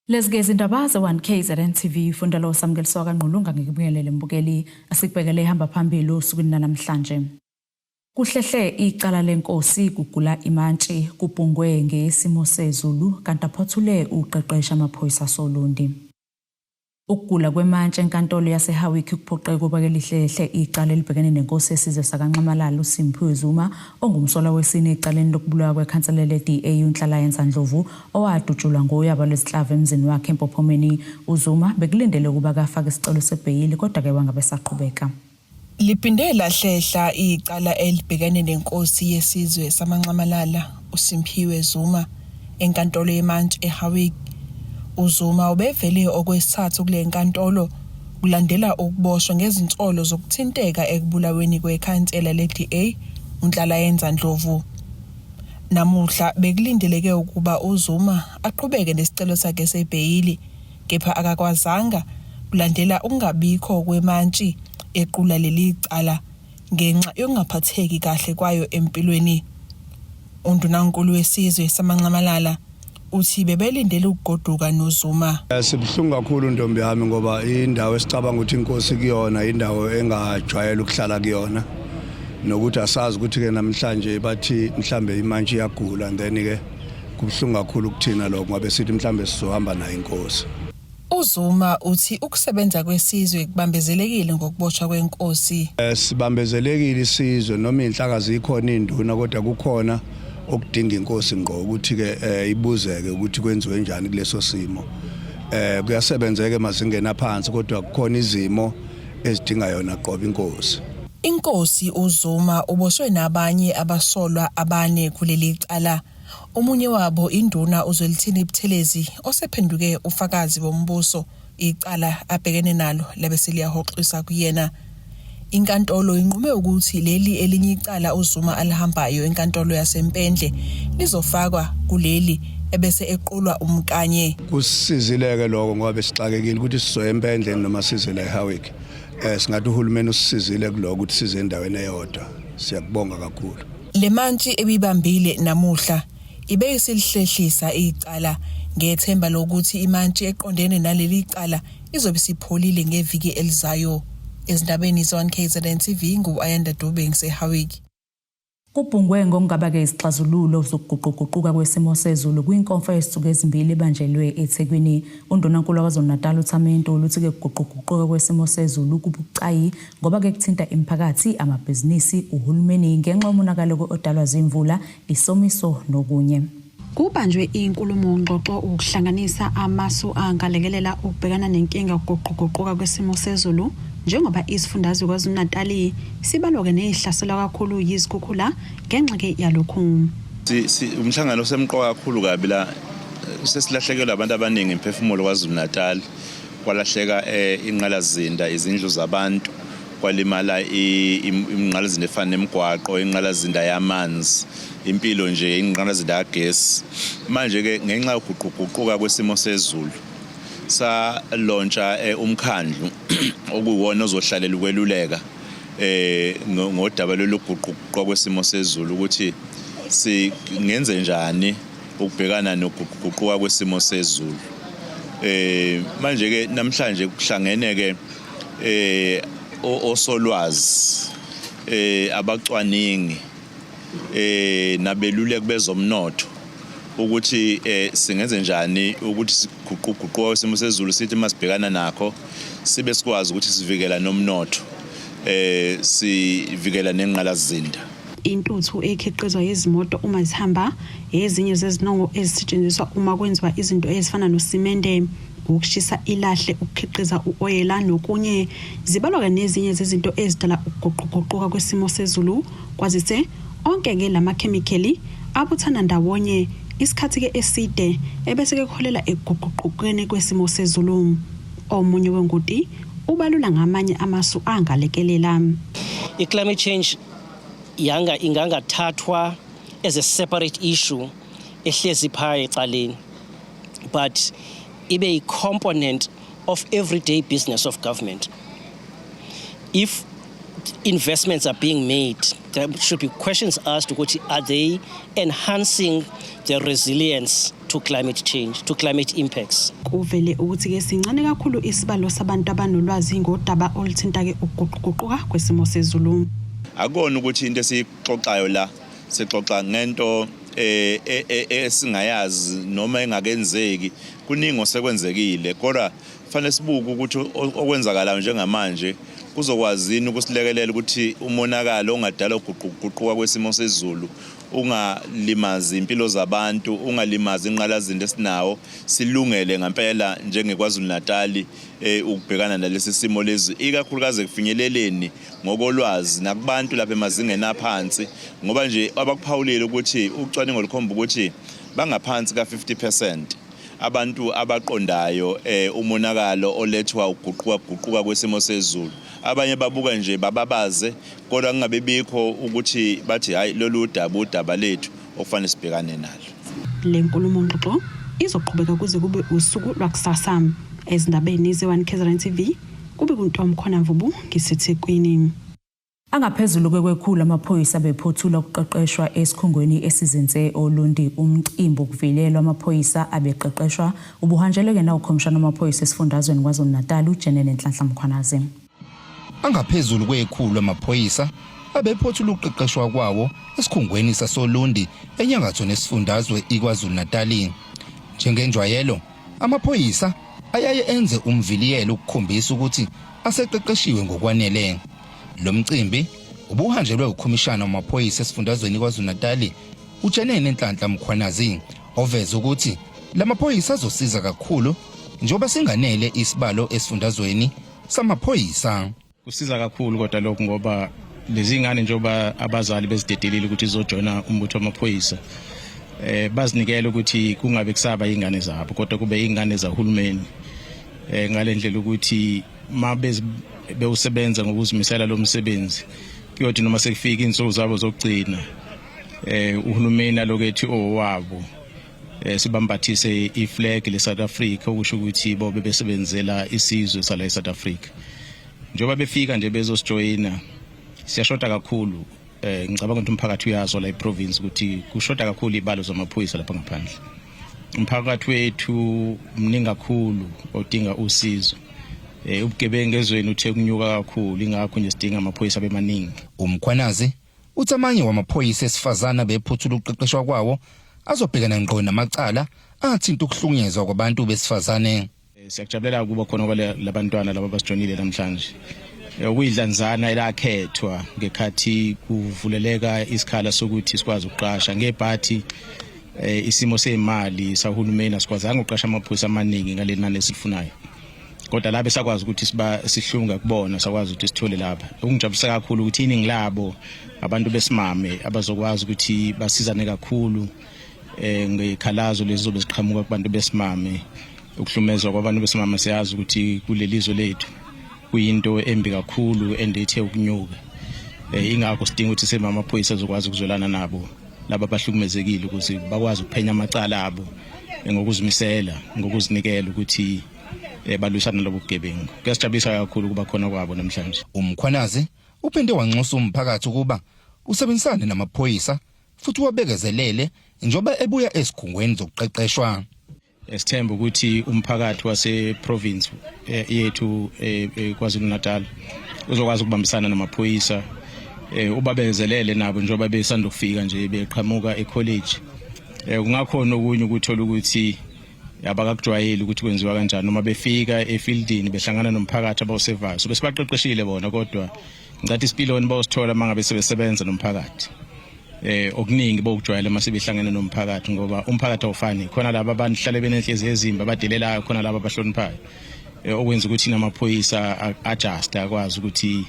Lezi-ke izindaba ze-1 KZN TV funda lo samukeliswa kaNgqulunga ngikubingelele mbukeli asikubhekele ihamba phambili osukwini lanamhlanje. Kuhlehle icala lenkosi kugula imantshi kubhungwe ngesimo sezulu kanti aphothule uqeqesha amaphoyisa soLundi. Ukugula kwemantshi enkantolo yaseHowick kuphoqe ukuba kelihlehle icala elibhekene nenkosi yesizwe sakaNxamalala uSimphiwe Zuma ongumsolwa wesine ecaleni lokubulawa kwekhansela le-DA uNhlalayenza Ndlovu owadutshulwa ngoyaba lwezinhlamvu emzini wakhe eMpophomeni. UZuma bekulindele ukuba kafake isicelo sebheyili kodwa-ke wangabe esaqhubeka. Liphinde lahlehla icala elibhekene nenkosi yesizwe samaNxamalala uSimphiwe Zuma enkantolo yemantshi eHowick. UZuma ubevele okwesithathu kule nkantolo kulandela ukuboshwa ngezinsolo zokuthinteka ekubulaweni kwekhansela le-DA uNhlalayenza Ndlovu. Namuhla bekulindeleke ukuba uZuma aqhubeke nesicelo sakhe sebheyili kepha akakwazanga kulandela ukungabikho kwemantshi equla leli cala ngenxa yokungaphatheki kahle kwayo empilweni. UNdunankulu wesizwe samaNxamalala uthi bebelindele ukugoduka noZuma. Sibuhlungu kakhulu ntombi yami ngoba indawo esicabanga ukuthi inkosi kuyona indawo engajwayele ukuhlala kuyona nokuthi asazi ukuthi ke namhlanje bathi mhlambe imantshi iyagula and then ke kubuhlungu kakhulu kuthina lokho ngoba sithi mhlambe sizohamba nayo inkosi. UZuma uthi ukusebenza kwesizwe kubambezelekile ngokuboshwa kwenkosi. Sibambezelekile isizwe noma inhlaka zikhona induna kodwa kukhona okudinga inkosi ngqo ukuthi ke ibuzeke ukuthi kwenziwe njani kuleso simo. Kuyasebenzeka emazingeni aphansi kodwa kukhona izimo ezidinga yona qoba inkosi. Inkosi uZuma uboshwe nabanye abasolwa abane kuleli cala. Omunye wabo induna uZwelithini Buthelezi osephenduke ufakazi wombuso icala abhekene nalo labe seliyahoxisa kuyena. Inkantolo inqume ukuthi leli elinye icala uZuma alihambayo enkantolo yaseMpendle lizofakwa kuleli ebese equlwa umkanye. Kusisizile-ke lokho ngoba besixakekile ukuthi sizoya eMpendle noma size la eHowick. Singathi uhulumeni usisizile kuloko ukuthi size endaweni eyodwa. Siyakubonga kakhulu. Le mantshi ebibambile namuhla ibe isilihlehlisa icala ngethemba lokuthi imantshi eqondene naleli cala izobe isipholile ngeviki elizayo. Ezindabeni ze-1 KZN TV ngu-Ayanda Dube ngiseHowick. Kubhungwe ngokungaba-ke izixazululo zokuguquguquka kwesimo sezulu kwinkomfa yezinsuku ezimbili ebanjelwe eThekwini. UNdunankulu waKwaZulu-Natal uThami Ntuli uthi-ke kuguquguquka kwesimo sezulu kubucayi ngoba-ke kuthinta imiphakathi, amabhizinisi, uhulumeni ngenxa yomonakalo odalwa zimvula, isomiso nokunye. Kubanjwe inkulumo-ngxoxo ukuhlanganisa amasu angalekelela ukubhekana nenkinga yokuguquguquka kwesimo sezulu njengoba isifundazwe KwaZulu-Natali sibalwa-ke nezihlaselwa kakhulu yizikhukhula ngenxa-ke yalokhu. Umhlangano osemqoka kakhulu kabi la, sesilahlekelwe abantu abaningi imphefumulo KwaZulu-Natal, kwalahleka inqalazinda, izindlu zabantu, kwalimala inqalazinda efana nemigwaqo, inqalazinda yamanzi, impilo nje, inqalazinda kagesi. Manje-ke ngenxa yokuguquguquka kwesimo sezulu salontsha umkhandlu okuwuwona ozohlalela ukweluleka ngodaba loluguquguquka kwesimo sezulu ukuthi singenze njani ukubhekana nokuguquguquka kwesimo sezulu. Manje-ke namhlanje kuhlangene-ke osolwazi, abacwaningi, nabeluleki bezomnotho ukuthi singenze njani ukuthi siguquguquka kwesimo sezulu sithi masibhekana nakho sibe sikwazi ukuthi sivikela nomnotho, sivikela nenqalasizinda. Intuthu ekhiqizwa yizimoto uma zihamba ezinye zezinongo ezisetshenziswa uma kwenziwa izinto ezifana nosimende, ukushisa ilahle, ukukhiqiza u-oyela nokunye zibalwa-ke nezinye zezinto ezidala ukuguquguquka kwesimo sezulu kwazise onke-ke la makhemikheli abuthana ndawonye isikhathi-ke eside ebese-ke kuholela ekuguquguqukeni kwesimo sezulu. Omunye wengoti ubalula ngamanye amasu angalekelela. I-climate change yanga ingangathathwa as a separate issue ehlezi phaa ecaleni, but ibe yi-component of everyday business of government. If investments are being made, there should be questions asked ukuthi are they enhancing the resilience to climate change, to climate impacts. Kuvele ukuthi-ke sincane kakhulu isibalo sabantu abanolwazi ngodaba oluthinta-ke ukuguquguquka kwesimo sezulu. Akukona ukuthi into esiyixoxayo la sixoxa ngento eh, eh, eh, esingayazi noma engakenzeki kuningi osekwenzekile kodwa fanele sibuke ukuthi okwenzakalayo njengamanje kuzokwazini ukusilekelela ukuthi umonakalo ongadala uguquguquka kwesimo sezulu ungalimazi impilo zabantu ungalimazi inqalazinto esinawo silungele ngempela njengeKwaZulu Natali eh, ukubhekana nalesi simo lezi ikakhulukazi ekufinyeleleni ngokolwazi nakubantu lapha emazingeni aphansi ngoba nje abakuphawulile ukuthi ucwaningo lukhomba ukuthi bangaphansi ka-50% abantu abaqondayo eh, umonakalo olethwa uguquka guquka kwesimo sezulu. Abanye babuka nje bababaze kodwa kungabe bikho ukuthi bathi hayi lolu daba udaba lethu okufanele sibhekane nalo. Le nkulumo ngxoxo izoqhubeka kuze kube usuku lwakusasa. Ezindabeni ze-1 KZN TV kube kuNtomkhona Mvubu ngiseThekwini. Angaphezulu kwekhulu amaphoyisa abephothula ukuqeqeshwa esikhungweni esizinze oLundi. Umcimbi wokuvilelwa amaphoyisa abeqeqeshwa ubuhanjelwe nawukhomishana wamaphoyisa esifundazweni KwaZulu-Natal uJenene Nhlanhla Mkhwanazi. Angaphezulu kwekhulu amaphoyisa abephothula ukuqeqeshwa kwawo esikhungweni sasoLundi enyakatho nesifundazwe iKwaZulu-Natali. Njengenjwayelo, amaphoyisa ayaye enze umviliyelo ukukhombisa ukuthi aseqeqeshiwe ngokwanele. Lo mcimbi ubuhanjelwe ukhomishana wamaphoyisa esifundazweni KwaZulu-Natali uJenene Nhlanhla Mkhwanazi oveze ukuthi lamaphoyisa azosiza kakhulu njengoba singanele isibalo esifundazweni samaphoyisa. Kusiza kakhulu kodwa lokhu ngoba lezi ngane njengoba abazali bezidedelile ukuthi izojoyina umbutho wamaphoyisa eh bazinikela ukuthi kungabe kusaba ingane zabo kodwa kube ingane zahulumeni eh ngalendlela ukuthi ma bewusebenza ngokuzimisela lo msebenzi kuyothi noma sekufika insuku zabo zokugcina eh uhulumeni alokethi owabo eh sibambathise iflag le South Africa okusho ukuthi bobe besebenzela isizwe sala eSouth Africa. Njengoba befika nje bezosijoyina siyashoda kakhulu. Eh ngicabanga ukuthi umphakathi uyazwa la eprovince ukuthi kushoda kakhulu ibalo zamaphoyisa lapha ngaphandle. Umphakathi wethu mningi kakhulu odinga usizo. Eh ubugebengu ezweni uthe kunyuka kakhulu ingakho nje sidinga amaphoyisa abemaningi. Umkhwanazi uthi amanye wamaphoyisa esifazana bephuthula ukuqeqeshwa kwawo azobhekana ngqo namacala athinta ukuhlukunyezwa kwabantu besifazane. Siyakujabulela ukuba khona kwalabantwana laba abasijonile namhlanje. Okuyidlanzana elakhethwa ngekhathi kuvuleleka isikhala sokuthi sikwazi ukuqasha ngebhathi isimo sezimali sahulumeni asikwazanga ukuqasha amaphoyisa amaningi ngaleli nani esilifunayo. Kodwa labe sakwazi ukuthi siba sihlunga kubona sakwazi ukuthi sithole lapha. Okungijabulisa kakhulu ukuthi iningi labo abantu besimame abazokwazi ukuthi basizane kakhulu eh ngekhalazo lezi zobe ziqhamuka kubantu besimame. Ukuhlumezwa kwabantu besimame siyazi ukuthi kuleli zwe lethu kuyinto embi kakhulu endithe ukunyuka. Ingakho sidinga ukuthi sebe amaphoyisa azokwazi ukuzwelana nabo laba abahlukumezekile ukuze bakwazi ukuphenya amacala abo ngokuzimisela ngokuzinikela ukuthi balwisana nalobu bugebengu. Kuyasijabulisa kakhulu ukuba khona kwabo namhlanje. Umkhwanazi uphinde wanxusa umphakathi ukuba usebenzisane namaphoyisa futhi wabekezelele njengoba ebuya ezikhungweni zokuqeqeshwa. Sithemba ukuthi umphakathi wase province yethu KwaZulu Natal uzokwazi ukubambisana namaphoyisa ubabezelele nabo njengoba besanda kufika nje beqhamuka ecollege. Kungakhona okunye ukuthola ukuthi abakakujwayeli ukuthi kwenziwa kanjani noma befika efieldini behlangana nomphakathi abawusevayo. So besibaqeqeshile bona kodwa ngicathi isipiloni bawusithola mangabe sebesebenza nomphakathi. Okuningi bokujwayela mase behlangene nomphakathi ngoba umphakathi awufani. Khona laba abantu hlale benenhliziyo ezimbi abadelelayo, khona laba abahloniphayo. Okwenza ukuthi namaphoyisa adjust akwazi ukuthi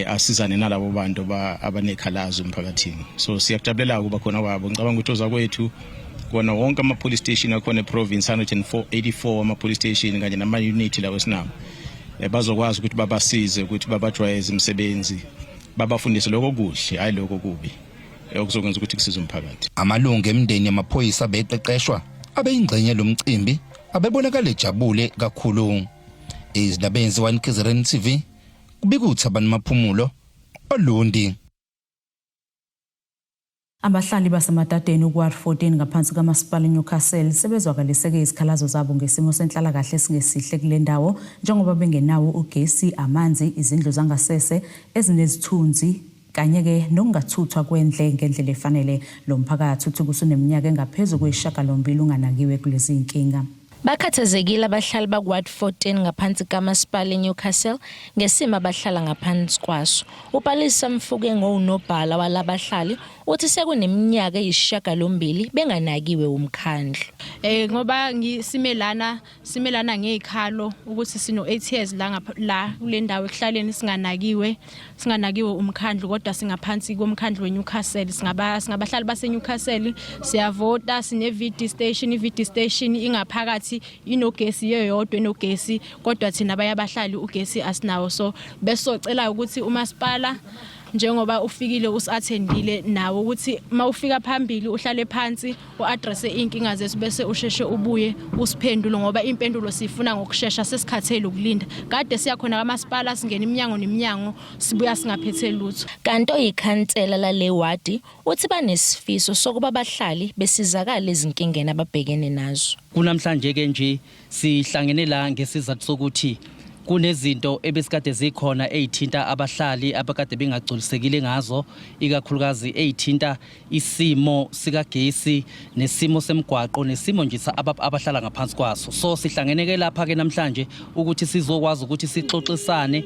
asizane nalabo bantu abanekhalazo emphakathini. So siyakujabulela ukuba khona kwabo. Ngicabanga ukuthi ozakwethu kona wonke ama police station akhona eprovince 184 ama police station kanye nama unit lawo esinawo bazokwazi ukuthi babasize ukuthi babajwayeze imisebenzi, babafundise lokho kuhle hayi lokho kubi okuzokwenza ukuthi kusize umphakathi. Amalungu emindeni yamaphoyisa beqeqeshwa abeyingxenye lomcimbi abebonakala ejabule kakhulu. Izindaba ezi-1 KZN TV kubika uThabani Maphumulo oLundi. Abahlali baseMadadeni ku-Ward 14 ngaphansi kaMasipala iNewcastle sebezwakaliseke izikhalazo zabo ngesimo senhlalakahle esingesihle kule ndawo njengoba bengenawo ugesi, amanzi, izindlu zangasese ezinezithunzi kanye-ke nokungathuthwa kwendle ngendlela efanele. Lo mphakathi uthi kusuneminyaka engaphezu kweyishagalombili unganakiwe kulezi zinkinga. Bakhathazekile abahlali baku-Ward 14 ngaphansi kaMasipala iNewcastle ngesimo abahlala ngaphansi kwaso. UPalisa Mfukeng owunobhala walabahlali uthi sekuneminyaka eyisishiyagalombili benganakiwe wumkhandlu. Ngoba ngisimelana simelana ngezikhalo ukuthi sino 8 years la la kule ndawo ekuhlaleni singanakiwe singanakiwe umkhandlu kodwa singaphansi komkhandlu weNewcastle singaba singabahlali baseNewcastle siyavota sine VD station iVD station ingaphakathi inogesi yeyodwa enogesi kodwa thina bayabahlali ugesi asinawo so besocela ukuthi umasipala njengoba ufikile usi-attendile nawo ukuthi uma ufika phambili uhlale phansi u-addresse iy'nkinga zethu bese usheshe ubuye usiphendule ngoba iy'mpendulo siyifuna ngokushesha sesikhathele ukulinda kade siyakhona kamasipala singena iminyango neminyango sibuya singaphethe lutho. Kanti oyikhansela lale wadi uthi banesifiso sokuba abahlali besizakale ezinkingeni ababhekene nazo. Kunamhlanje ke nje sihlangene la ngesizathu sokuthi kunezinto ebesikade zikhona ezithinta abahlali abakade bengagculisekile ngazo ikakhulukazi ezithinta isimo sikagesi nesimo semigwaqo nesimo nje abahlala ngaphansi kwaso. So sihlangene ke lapha ke namhlanje ukuthi sizokwazi ukuthi sixoxisane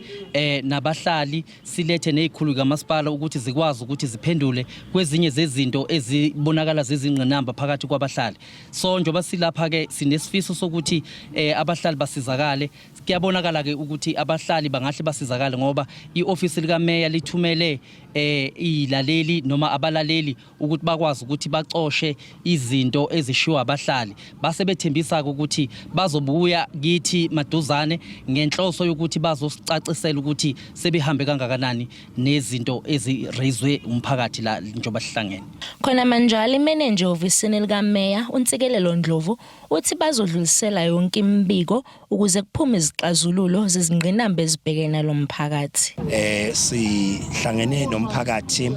nabahlali, silethe nezikhulu kamasipala ukuthi zikwazi ukuthi ziphendule kwezinye zezinto ezibonakala zizingqinamba phakathi kwabahlali. So njengoba silapha ke sinesifiso sokuthi abahlali basizakale. Kuyabonakala ke ukuthi abahlali bangahle basizakale ngoba iofisi likameya lithumele ilaleli noma abalaleli ukuthi bakwazi ukuthi bacoshe izinto ezishiwo abahlali. Base bethembisa ukuthi bazobuya kithi maduzane ngenhloso yokuthi bazosicacisela ukuthi sebehambe kangakanani nezinto eziraiswe umphakathi la njengoba sihlangene. Khona manjalo imenenja ehhovisini likameya uNtsikelelo Ndlovu uthi bazodlulisela yonke imibiko ukuze kuphume izixazululo zezingqinamba ezibhekene nalo mphakathi. Sihlangene nomphakathi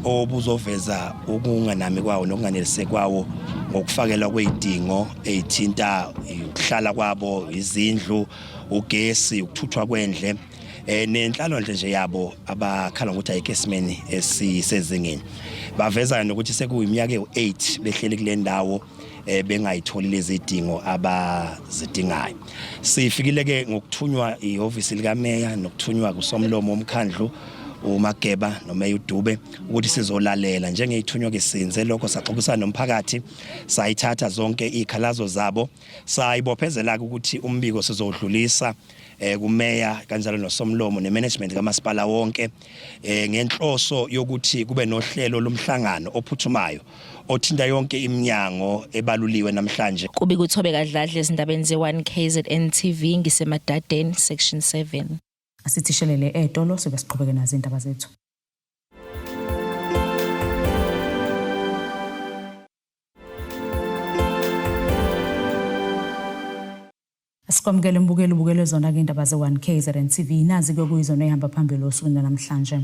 obuzoveza ukunganami kwawo nokunganeliseki kwawo ngokufakelwa kwezidingo ezithinta ukuhlala kwabo, izindlu, ugesi, ukuthuthwa kwendle nenhlalonhle nje yabo abakhala ngokuthi ayikho esimeni esisezingeni. Baveza nokuthi sekuyiminyaka ewu-8 behleli kule ndawo bengayitholi lezi dingo abazidingayo. Sifikile ke ngokuthunywa ihhovisi likameya nokuthunywa kusomlomo womkhandlu uMageba noMeya uDube ukuthi sizolalela njengeyithunywa ke sinze lokho, saxoxisana nomphakathi, sayithatha zonke izikhalazo zabo, sayibophezela ukuthi umbiko sizodlulisa kumeya kanjalo nosomlomo nemanagement kamasipala wonke ngenhloso yokuthi kube nohlelo lomhlangano ophuthumayo othinta yonke iminyango ebaluliwe namhlanje. Kubi kuThobeka Dladla ezindabeni ze-1 KZN TV ngiseMadadeni section 7. Asithi shelele etolo sibe siqhubeke nazo indaba zethu. Sikwamukele mbukeli ubukele zona ke indaba ze-1 KZN TV, nazi ke kuyizona ehamba phambili osukwini namhlanje.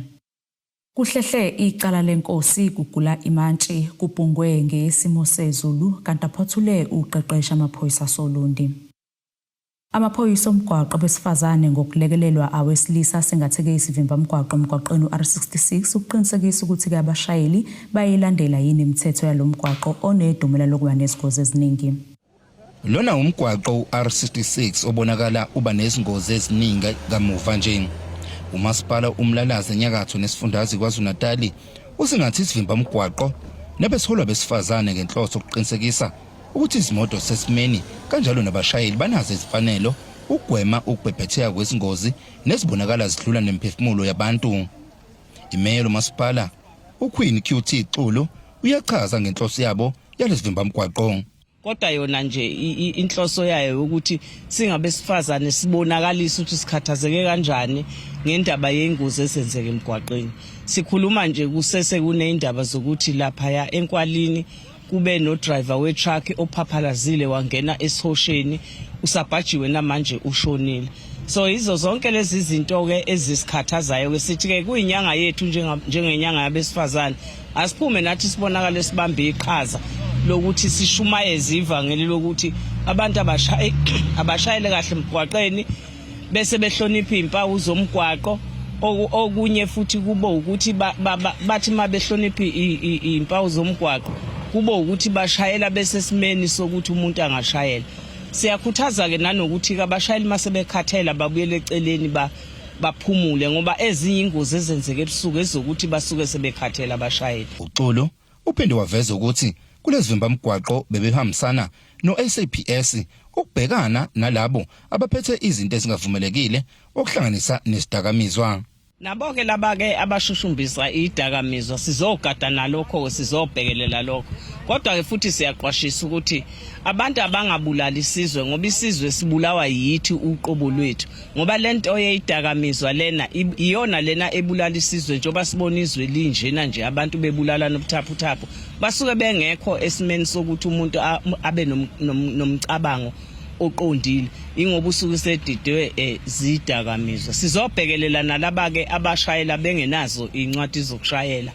Kuhlehle icala lenkosi kugula imantshi kubhungwe ngesimo sezulu kanti aphothule uqeqesha amaphoyisa soLundi. Amaphoyisa omgwaqo besifazane ngokulekelelwa awesilisa singatheke isivimba mgwaqo emgwaqweni u-R66 ukuqinisekisa ukuthi ke abashayeli bayilandela yini imithetho yalomgwaqo onedumela lokuba nezingozi eziningi. Lona umgwaqo u-R66 obonakala uba nezingozi eziningi kamuva nje. Umasipala uMlalazi enyakatho nesifundazwe KwaZulu-Natali usingathi isivimba mgwaqo nabesiholwa besifazane ngenhloso ukuqinisekisa ukuthi izimoto sesimeni kanjalo nabashayeli banazo izimfanelo ukugwema ukubhebhetheka kwezingozi nezibonakala zidlula nemphefumulo yabantu. Imeya lomasipala uQueen QT Xulu uyachaza ngenhloso yabo yalesivimba mgwaqo. Kodwa yona nje inhloso yayo ukuthi singabesifazane sibonakalise ukuthi sikhathazeke kanjani ngendaba yengozi ezenzeka emgwaqeni. Sikhuluma nje kusese kuneyindaba zokuthi laphaya enkwalini kube no driver we truck ophaphalazile wangena esihosheni, usabhajiwe namanje ushonile. So yizo zonke lezi zinto ke ezisikhathazayo ke sithi ke kuyinyanga yethu njengenyanga yabesifazane. Asiphume nathi sibonakale sibambe iqhaza lokuthi sishumayeze ivangeli lokuthi abantu abashaye abashayele kahle emgwaqeni bese behlonipha izimpawu zomgwaqo. Okunye futhi kubo ukuthi bathi uma behlonipha izimpawu zomgwaqo kubo ukuthi bashayela besesimeni sokuthi umuntu angashayela. Siyakhuthaza-ke nanokuthi-ke abashayeli uma sebekhathela babuyele eceleni baphumule ngoba ezinye ingozi ezenzeka ebusuku ezokuthi basuke sebekhathele abashayeli. UXulu uphinde waveza ukuthi kulezivimbamgwaqo bebehambisana no-SAPS ukubhekana nalabo abaphethe izinto ezingavumelekile okuhlanganisa nesidakamizwa. Nabo-ke laba-ke abashushumbisa idakamizwa sizogada nalokho-ke sizobhekelela lokho. Kodwa-ke futhi siyaqwashisa ukuthi abantu abangabulali isizwe ngoba isizwe sibulawa yithi uqobo lwethu. Ngoba le nto yeyidakamizwa lena iyona lena ebulala isizwe njengoba sibona izwe linjena nje abantu bebulalana ubuthaphuthaphu basuke bengekho esimeni sokuthi umuntu abe nomcabango oqondile ingoba usuke usedidwe eh, zidakamizwa. Sizobhekelela nalaba-ke abashayela bengenazo iy'ncwadi zokushayela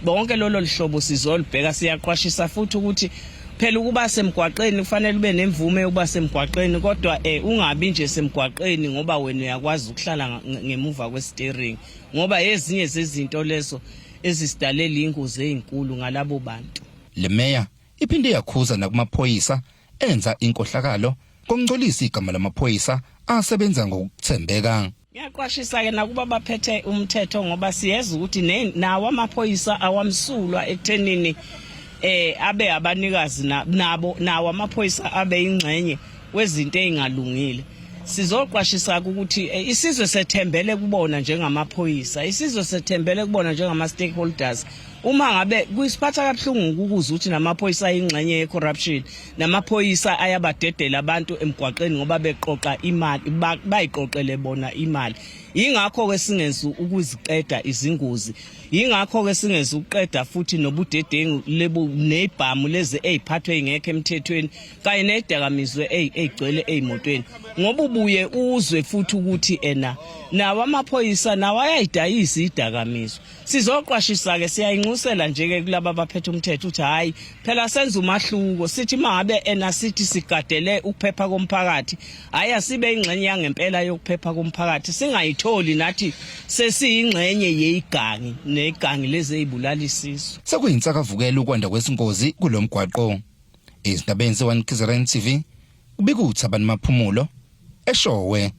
bonke lolo hlobo sizolubheka. Siyaqwashisa futhi ukuthi phela ukuba semgwaqeni kufanele ube nemvume yokuba semgwaqeni kodwa eh ungabi nje semgwaqeni ngoba wena uyakwazi ukuhlala ngemuva kwesteering ngoba ezinye zezinto lezo ezisidalela ingozi ezinkulu ngalabo bantu. Le meya iphinde yakhuza nakumaphoyisa enza inkohlakalo ngokungcolisa igama lamaphoyisa asebenza ngokuthembeka. Ngiyaqwashisa-ke nakuba baphethe umthetho ngoba siyeza ukuthi nawo amaphoyisa awamsulwa ekuthenini eh abe abanikazi nabo nawo amaphoyisa abe ingxenye wezinto ezingalungile. Sizoqwashisa ukuthi eh, isizwe sethembele kubona njengamaphoyisa, isizwe sethembele kubona njengama stakeholders. Uma ngabe kusiphatha kabuhlungu ukuzwa ukuthi namaphoyisa ayingxenye ye-corruption, namaphoyisa ayabadedela abantu emgwaqeni ngoba beqoqa imali, bayiqoqele bona imali. Yingakho-ke singenzi ukuziqeda izingozi, yingakho-ke singenzi ukuqeda futhi nobudedengu lebu nezibhamu lezi eziphathwe ingekho emthethweni kanye nedakamizwe ey'gcwele ey'motweni, ngoba ubuye uzwe futhi ukuthi ena nawo amaphoyisa nawo ayayidayisa idakamizwa. Sizoqwashisa-ke siyayinxusela nje-ke kulaba abaphethe umthetho ukuthi hhayi phela senza umahluko, sithi uma ngabe ena sithi sigadele ukuphepha komphakathi, hhayi asibe ingxenye yangempela yokuphepha komphakathi, singayitholi nathi sesiyingxenye yeyigangi negangi lezi ey'bulala isisu. Sekuyinsakavukela ukwanda kwezingozi kulo mgwaqo. Ezindabeni ze-1 KZN TV, kubika uThabani Maphumulo, eShowe.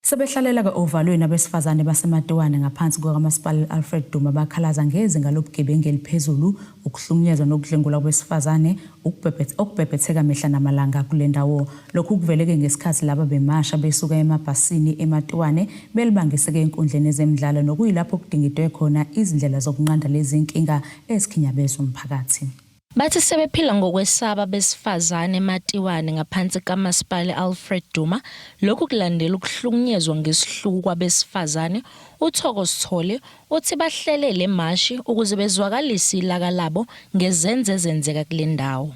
Sebehlalela-ke ovalweni abesifazane baseMatiwane ngaphansi kukaMasipala Alfred Duma bakhalaza ngezinga lobugebengu eliphezulu, ukuhlukunyezwa nokudlwengulwa kwabesifazane okubhebhetheka mihla namalanga kule ndawo. Lokhu kuveleke ngesikhathi laba bemasha besuka emabhasini eMatiwane belibangise-ke enkundleni yezemidlalo nokuyilapho kudingidwe khona izindlela zokunqanda lezi nkinga ezikhinyabeza umphakathi. Bathi sebephila ngokwesaba abesifazane eMatiwane ngaphansi kukaMasipala i-Alfred Duma. Lokhu kulandela ukuhlukunyezwa ngesihluku kwabesifazane. UThoko Sithole uthi bahlele le mashi ukuze bezwakalise ilaka labo ngezenzo ezenzeka kule ndawo.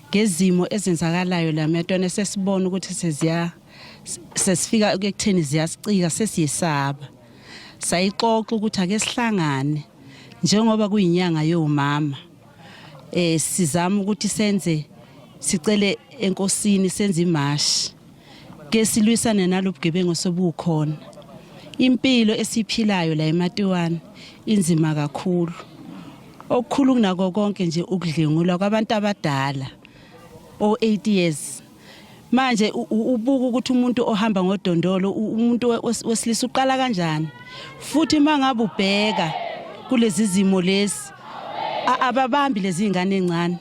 Ngezimo ezenzakalayo la Matiwane sesibona ukuthi seziya sesifika ekutheni ziyasicika sesiyesaba. Sayixoxa ukuthi ake sihlangane njengoba kuyinyanga yomama. Eh sizama ukuthi senze sicele enkosini senze imashi ke silwisane nalobugebengu sobukhona. Impilo esiphilayo la eMatiwane inzima kakhulu. Okukhulu kunako konke nje ukudlengulwa kwabantu abadala o 80 years. Manje ubuka ukuthi umuntu ohamba ngodondolo umuntu wesilisa uqala kanjani futhi mangabe ubheka kulezi zimo lezi ababambi lezi ngane ezincane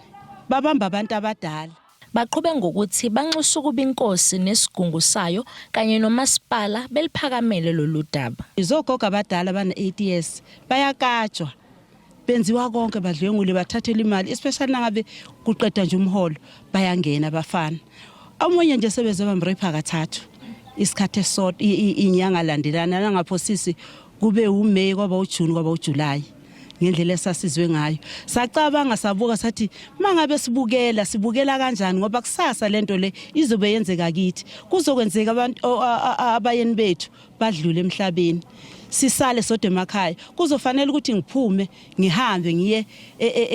babamba abantu abadala. Baqhube ngokuthi banxusa ukuba inkosi nesigungu sayo kanye nomasipala beliphakamele lolu daba. Izogogo abadala abana 80 years bayakatshwa benziwa konke badlwengule bathathelwa imali especially nangabe kuqeda nje umholo bayangena abafana omunye nje sebeze bamrape kathathu isikhathi esisodwa inyanga landelana nangaphosisi kube uMay kwaba uJune kwaba uJuly ngendlela esasizwe ngayo sacabanga sabuka sathi mangabe sibukela sibukela kanjani ngoba kusasa lento le izobe yenzeka kithi kuzokwenzeka abantu abayeni bethu badlule emhlabeni. sisale sodwa emakhaya. Kuzofanele ukuthi ngiphume ngihambe ngiye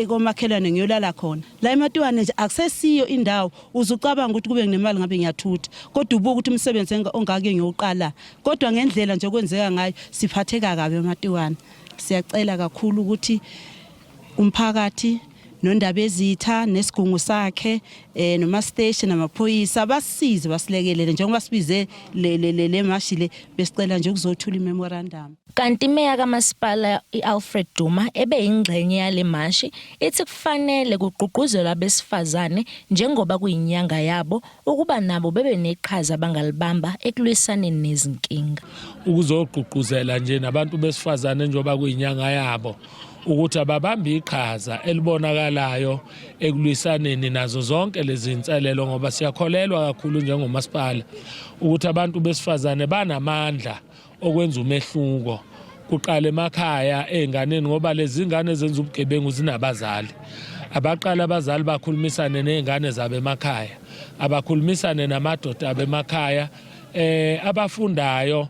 komakhelwane ngiyolala khona. La eMatiwane nje akusesiyo indawo uzucabanga ukuthi kube nginemali ngabe ngiyathutha kodwa ubuka ukuthi umsebenzi ongake ngiyowuqala kodwa ngendlela nje okwenzeka ngayo siphatheka kabi eMatiwane. Siyacela kakhulu ukuthi umphakathi noNdabezitha nesigungu sakhe eh nomasiteshi namaphoyisa basisize basilekelele njengoba sibize le le le mashi le besicela nje ukuzothula imemorandum. Kanti imeya kamasipala i-Alfred Duma ebeyingxenye yale mashi ithi kufanele kugqugquzelwe abesifazane njengoba kuyinyanga yabo ukuba nabo bebe neqhaza abangalibamba ekulwisaneni nezinkinga. Ukuzogqugquzela nje nabantu besifazane njengoba kuyinyanga yabo ukuthi ababambe iqhaza elibonakalayo ekulwisaneni nazo zonke lezi zinselelo ngoba siyakholelwa kakhulu njengomasipala ukuthi abantu besifazane banamandla okwenza umehluko kuqala emakhaya ey'nganeni ngoba lezi ngane ezenza ubugebengu zinabazali. Abaqala abazali bakhulumisane ney'ngane zabo emakhaya, abakhulumisane namadoda abo emakhaya, abafundayo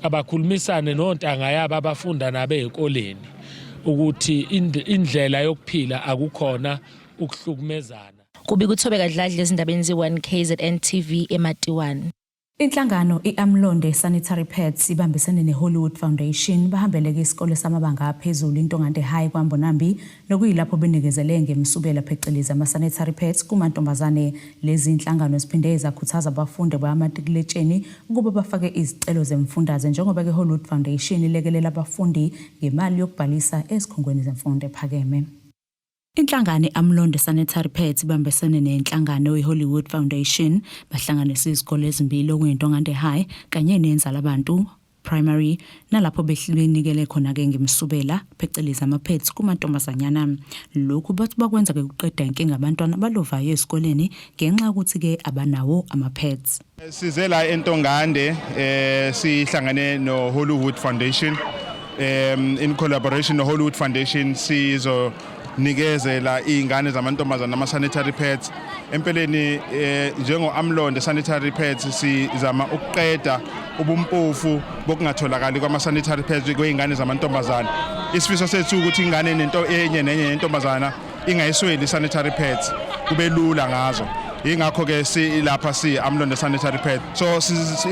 abakhulumisane nontanga yabo abafunda nabo ey'koleni ukuthi indlela yokuphila akukhona ukuhlukumezana. Kubika uThobeka Dladla ezindabeni ze-1 KZN TV eMatiwane. Inhlangano i-Amlonde Sanitary Pads ibambisene ne-Hollywood Foundation bahambeleke isikole samabanga aphezulu iNtongande High kwaMbonambi nokuyilapho benikezele ngemisubela phecelezi ama-sanitary pads kumantombazane. Lezi zinhlangano ziphinde zakhuthaza abafundi bayamatikuletsheni ukuba bafake izicelo zemfundaze njengoba ke Hollywood Foundation ilekelela abafundi ngemali yokubhalisa ezikhungweni zemfundo ephakeme. Inhlangano i-Amlonde Sanitary Pads ibambisene nenhlangano i-Hollywood Foundation bahlanganise izikole ezimbili okuyiNtongande High kanye neNzalabantu Primary nalapho benikele khona-ke ngemisubela phecelezi ama-pads kumantombazanyana. Lokhu bathi bakwenza-ke ukuqeda inkinga abantwana abalovayo ezikoleni ngenxa yokuthi-ke abanawo ama-pads. Size la eNtongande sihlangane no Hollywood Foundation in collaboration no Hollywood Foundation sizo nikezela izingane zamantombazana ama sanitary pads. Empeleni njengo Amlonde sanitary pads sizama ukuqeda ubumpofu bokungatholakali kwama sanitary pads kwezingane zamantombazana. Isifiso sethu ukuthi ingane nento enye nenye yentombazana ingayisweli sanitary pads, kube lula ngazo. Ingakho ke silapha si Amlonde sanitary pad. So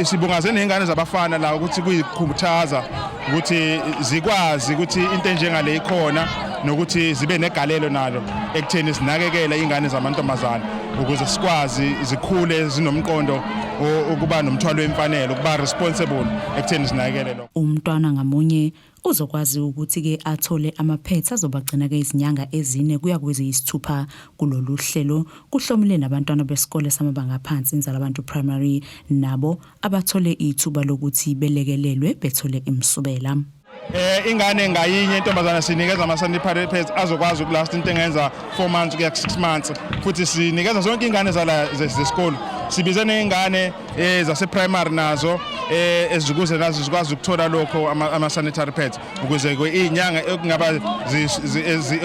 sibungaze nezingane zabafana la ukuthi kuyikhuthaza ukuthi zikwazi ukuthi into enjengale ikhona nokuthi zibe negalelo nalo ekutheni sinakekele ingane zamantombazana ukuze sikwazi zikhule zinomqondo ukuba nomthwalo wemfanelo, ukuba responsible ekutheni sinakekele lokho. Umntwana ngamunye uzokwazi ukuthi-ke athole ama-pads azobagcina-ke izinyanga ezine kuya kweziyisithupha kulolu hlelo. Kuhlomule nabantwana besikole samabanga aphansi Inzalabantu Primary nabo abathole ithuba lokuthi belekelelwe bethole imisubela. Ingane ngayinye intombazana sinikeza ama sanitary pads azokwazi ukulast into engenza 4 months kuya 6 months, futhi sinikeza zonke ingane zala zesikole. Sibize nezingane zase primary nazo ezikuze nazo zikwazi ukuthola lokho ama sanitary pads ukuze izinyanga ekungaba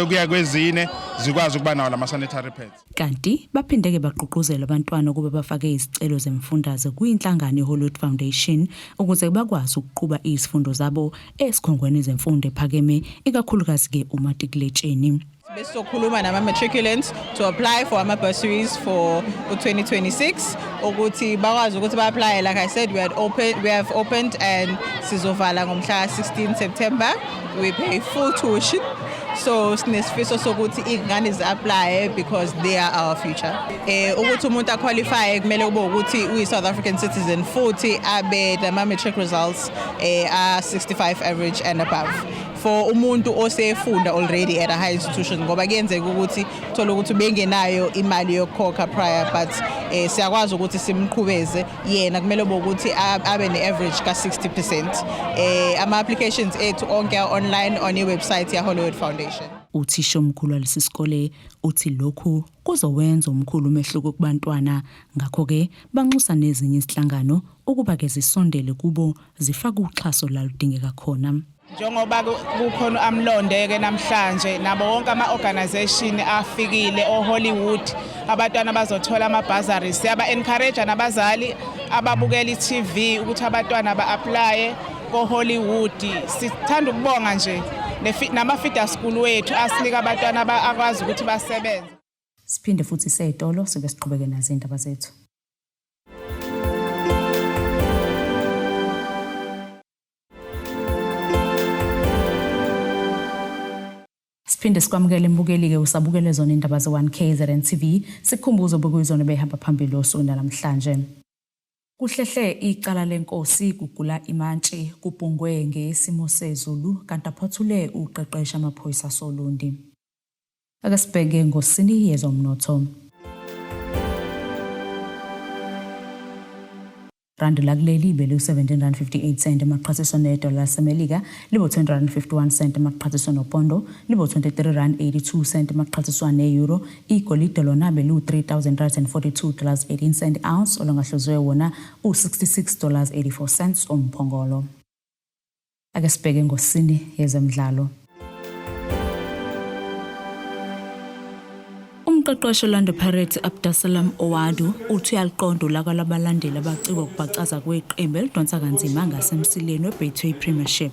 okuya kwezine zikwazi ukuba nawo lama sanitary pads. Kanti baphinde-ke bagqugquzela abantwana ukuba bafake izicelo zemfundaze kwinhlangano iHollywood Foundation ukuze bakwazi ukuqhuba izifundo zabo esikhungweni zemfundo ephakeme, ikakhulukazi-ke umatikuletsheni. Besizokhuluma nama-matriculants to apply for ama-bursaries for 2026 ukuthi bakwazi ukuthi ba-apply. Like I said, we have opened and sizovala ngomhla 16 September. We pay full tuition, so sinesifiso sokuthi iy'ngane zi-applye because they are our future. Ukuthi umuntu aqualify kumele kube ukuthi uyi-South African citizen futhi abe nama-matric results a-65 average and above. For umuntu osefunda already at a high institution, ngoba kuyenzeka ukuthi thola ukuthi bengenayo imali yokukhokha prior, but siyakwazi ukuthi simqhubeze yena, kumele kube ukuthi abe ne-average ka-60%. Ama-applications ethu onke online on i-website ya-Hollywood Foundation. Uthisha omkhulu walesi sikole uthi lokhu kuzowenza omkhulu umehluko kubantwana, ngakho-ke banxusa nezinye izinhlangano ukuba-ke zisondele kubo zifake uxhaso laludingeka khona. Njengoba kukhona Amlonde-ke namhlanje nabo wonke ama-organization afikile o-Hollywood, abantwana bazothola ama-bursaries. Siyaba-encourage nabazali ababukela i-TV ukuthi abantwana ba-applye. ko-Hollywood. Sithanda ukubonga nje nama-feeder school wethu asinika abantwana akwazi ukuthi basebenze. Siphinde futhi seyitolo sibe siqhubeke nazo indaba zethu. Siphinde sikwamukele mbukeli-ke usabukele zona indaba ze-1 KZN TV, sikukhumbuzo bekuyizona behamba phambili osukwini namhlanje. Kuhlehle icala lenkosi kugula imantshi kubhungwe ngesimo sezulu kanti aphothule uqeqesha amaphoyisa soLundi. Ake sibheke ngosini yezomnotho. Rand lakuleli beliwu-17 rand 58 cent emaqhathiswa nedola laseMelika, libo-20 rand 51 cent emaqhathiswa nopondo, libo-23 rand 82 cent emaqhathiswa ne-euro. Igolide lona beliwu-3,342 dollars 18 cent ounce, olungahluziwe wona u-66 dollars 84 cents umphongolo. Ake sibheke ngosini yezemidlalo. Umqeqeshi Orlando Pirates Abdeslam Ouaddou uthi uyaliqonda ulaka lwabalandeli abacikwa ukubhacaza kweqembu elidonsa kanzima ngasemsileni weBetway Premiership.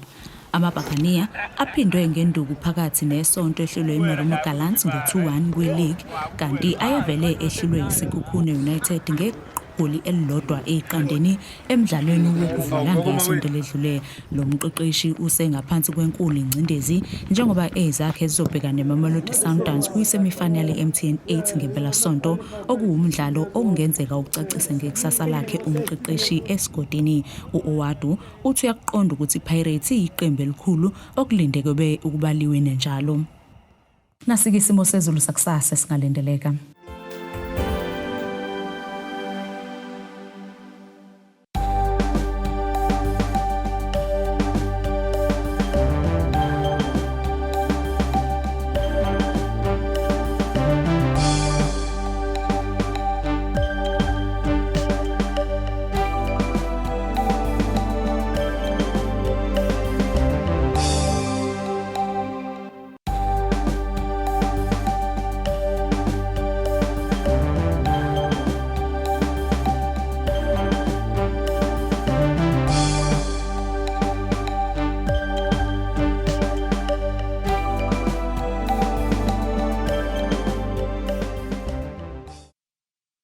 Amabhakaniya aphindwe ngenduku phakathi nesonto ehlulwe iMarumo Gallants ngo-2-1 kwi-league, kanti ayevele ehlulwe yiSekhukhune United ngegoli elilodwa eqandeni emdlalweni wokuvula ngesonto eledlule. Lo mqeqeshi usengaphansi kwenkulu ingcindezi njengoba ezakhe zizobhekana neMamelodi Sundowns kwi-semifinal ye-MTN 8 ngempelasonto, okuwumdlalo okungenzeka ucacise ngekusasa lakhe umqeqeshi esigodini. U-Ouaddou uthi uyakuqonda ukuthi iPirates iyiqembu elikhulu okulindeleke ukuba liwine njalo. Nasike isimo sezulu sakusasa esingalindeleka.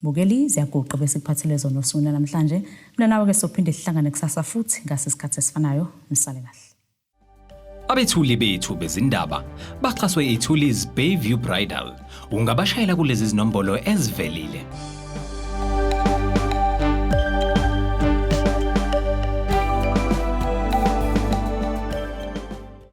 Bukeli, ziyaguqa bese kuphathele zona osukwini namhlanje. Mina nawe ke sophinde sihlangane kusasa futhi ngase isikhathi esifanayo. Nisale kahle. Abethuli bethu bezindaba baxhaswe iThulis Bayview Bridal. Ungabashayela kulezi zinombolo ezivelile.